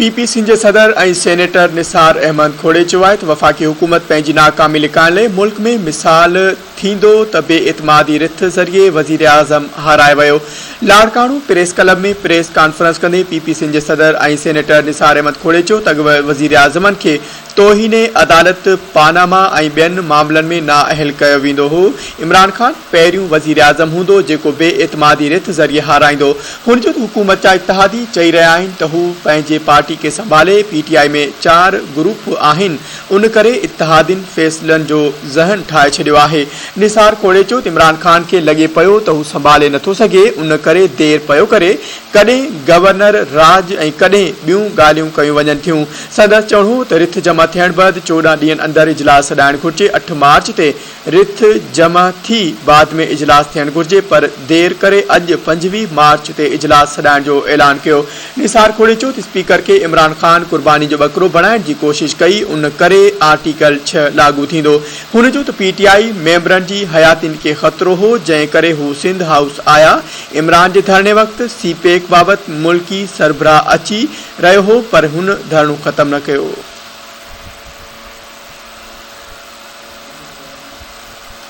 P P Sindh جي صدر ۽ senator Nisar Ahmed کوڙي چيو آهي ته وفاقي حڪومت پنهنجي ناڪامي لڪائڻ لئي ملڪ ۾ مثال ٿيندو ته بي اعتمادي رٿ ذريعي وزيراعظم هارائي ويو. Larkana press club ۾ press conference ڪندي پي پي سنڌ جي صدر ۽ سينيٽر نثار احمد کوڙي چيو ته اڳ وزيراعظمن کي توهين عدالت پاناما ۽ ٻين معاملن ۾ نااهل ڪيو ويندو هو، عمران خان پهريون وزيراعظم هوندو جيڪو بي اعتمادي رٿ ذريعي هارائيندو. هن چيو ته حڪومت جا اتحادي چئي رهيا آهن ته هو پنهنجي پارٽي کي سنڀالي، پي ٽي آء ۾ چار گروپ آهن ان ڪري اتحادين فيصلن جو ذهن ٺاهي ڇڏيو آهي. نثار کوڙي چيو ته عمران خان کي لڳي پيو ته هو سنڀالي نٿو سگهي ان ڪري دير پيو ڪري، ڪڏهن گورنر راڄ ۽ ڪڏهن ٻيون ڳالهيون ڪيون وڃن ٿيون. سندس چوڻ هو ته رٿ جمع ٿيڻ بعد 14 ڏينهن اندر اجلاس سڏائڻ گهرجي، 8 مارچ تي رٿ جمع ٿي بعد ۾ اجلاس ٿيڻ گهرجي پر دير ڪري اڄ 25 مارچ تي اجلاس سڏائڻ جو اعلان ڪيو. نثار کوڙي چيو ته اسپيڪر کي عمران خان قرباني جو ٻڪرو بڻائڻ جي ڪوشش ڪئي ان ڪري آرٽيڪل 6 لاڳو ٿيندو. هن چيو ته پي ٽي آء ميمبرن جي حياتين کي خطرو هو جنهن ڪري هو سنڌ هائوس آيا، عمران جي ڌرڻي وقت سي پيڪ بابت ملڪي سربراهه اچي رهيو هو پر هن ڌرڻو ختم نه ڪيو.